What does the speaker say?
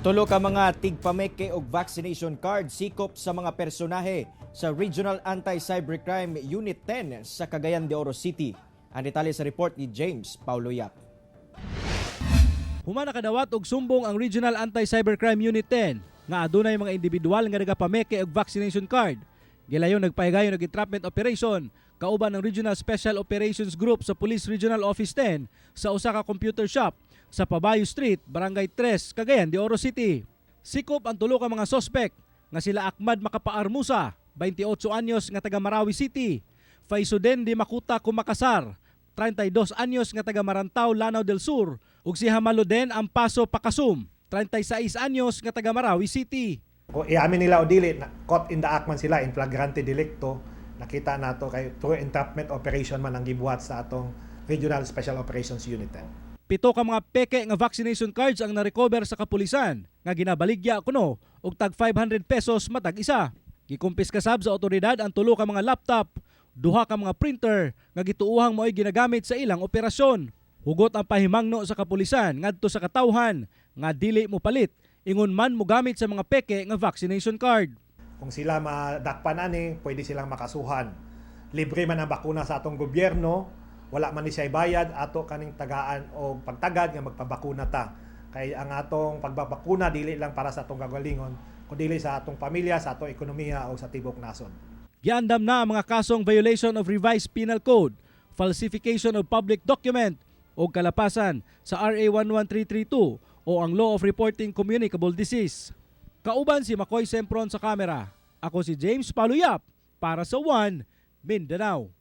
Tulo ka mga tigpameke og vaccination card sikop sa mga personahe sa Regional Anti-Cybercrime Unit 10 sa Cagayan de Oro City. Ang detalye sa report ni James Paulo Yap. Human nakadawat og sumbong ang Regional Anti-Cybercrime Unit 10 nga adunay mga individual nga nagapameke og vaccination card. Gilayon nagpahigayon og entrapment operation kauban ng Regional Special Operations Group sa Police Regional Office 10 sa usa ka computer shop sa Pabayo Street, Barangay 3, Cagayan de Oro City. Sikop ang tulo ka mga sospek nga sila Ahmad Makapaarmusa, 28 anyos nga taga Marawi City, Faisuden de Makuta Kumakasar, 32 anyos nga taga Marantao, Lanao del Sur, ug si Hamaluden Ampaso Pakasum, 36 anyos nga taga Marawi City. Kung iamin nila o dili, caught in the act man sila, in flagrante delicto, nakita nato kay through entrapment operation man ang gibuhat sa atong Regional Special Operations Unit 10. 7 ka mga peke nga vaccination cards ang narecover sa kapulisan nga ginabaligya kuno og tag 500 pesos matag isa. Gikumpiska sab sa otoridad ang tulo ka mga laptop, duha ka mga printer nga gituuhang mao'y ginagamit sa ilang operasyon. Hugot ang pahimangno sa kapulisan ngadto sa katawhan nga dili mo palit ingon man mogamit sa mga peke nga vaccination card. Kung sila madakpan ani, pwede silang makasuhan. Libre man ang bakuna sa atong gobyerno, wala man ni siya bayad, ato kaning tagaan o pagtagad nga magpabakuna ta. Kay ang atong pagbabakuna dili lang para sa atong kagalingon, kundi sa atong pamilya, sa atong ekonomiya o sa tibok nasod. Giandam na ang mga kasong violation of Revised Penal Code, falsification of public document o kalapasan sa RA 11332 o ang Law of Reporting Communicable Disease. Kauban si Makoy Sempron sa kamera. Ako si James Paluyap para sa One Mindanao.